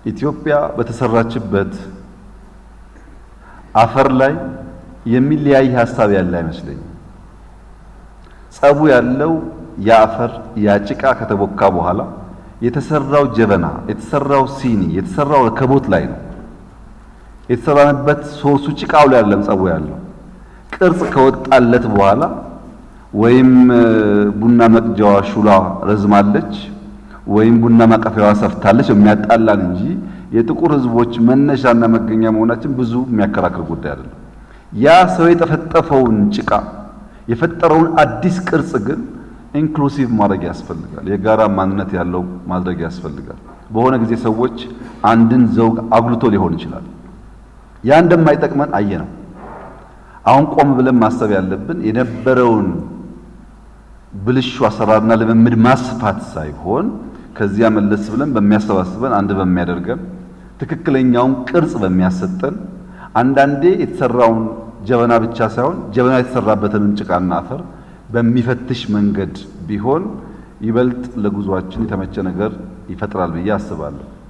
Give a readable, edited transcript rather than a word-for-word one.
ኢትዮጵያ በተሰራችበት አፈር ላይ የሚለያይ ሀሳብ ያለ አይመስለኝም። ጸቡ ያለው የአፈር ያ ጭቃ ከተቦካ በኋላ የተሰራው ጀበና፣ የተሰራው ሲኒ፣ የተሰራው ረከቦት ላይ ነው። የተሰራንበት source ኡ ጭቃው ላይ አይደለም ጸቡ ያለው። ቅርጽ ከወጣለት በኋላ ወይም ቡና መቅጃዋ ሹላ ረዝማለች ወይም ቡና ማቀፊያዋ ሰፍታለች የሚያጣላን እንጂ የጥቁር ሕዝቦች መነሻና መገኛ መሆናችን ብዙ የሚያከራክር ጉዳይ አይደለም። ያ ሰው የጠፈጠፈውን ጭቃ የፈጠረውን አዲስ ቅርጽ ግን inclusive ማድረግ ያስፈልጋል። የጋራ ማንነት ያለው ማድረግ ያስፈልጋል። በሆነ ጊዜ ሰዎች አንድን ዘውግ አጉልቶ ሊሆን ይችላል። ያ እንደማይጠቅመን አየነው። አሁን ቆም ብለን ማሰብ ያለብን የነበረውን ብልሹ አሰራርና ልምምድ ማስፋት ሳይሆን ከዚያ መለስ ብለን በሚያሰባስበን፣ አንድ በሚያደርገን፣ ትክክለኛውን ቅርጽ በሚያሰጠን፣ አንዳንዴ የተሰራውን ጀበና ብቻ ሳይሆን ጀበና የተሰራበትን ጭቃና አፈር በሚፈትሽ መንገድ ቢሆን ይበልጥ ለጉዟችን የተመቸ ነገር ይፈጥራል ብዬ አስባለሁ።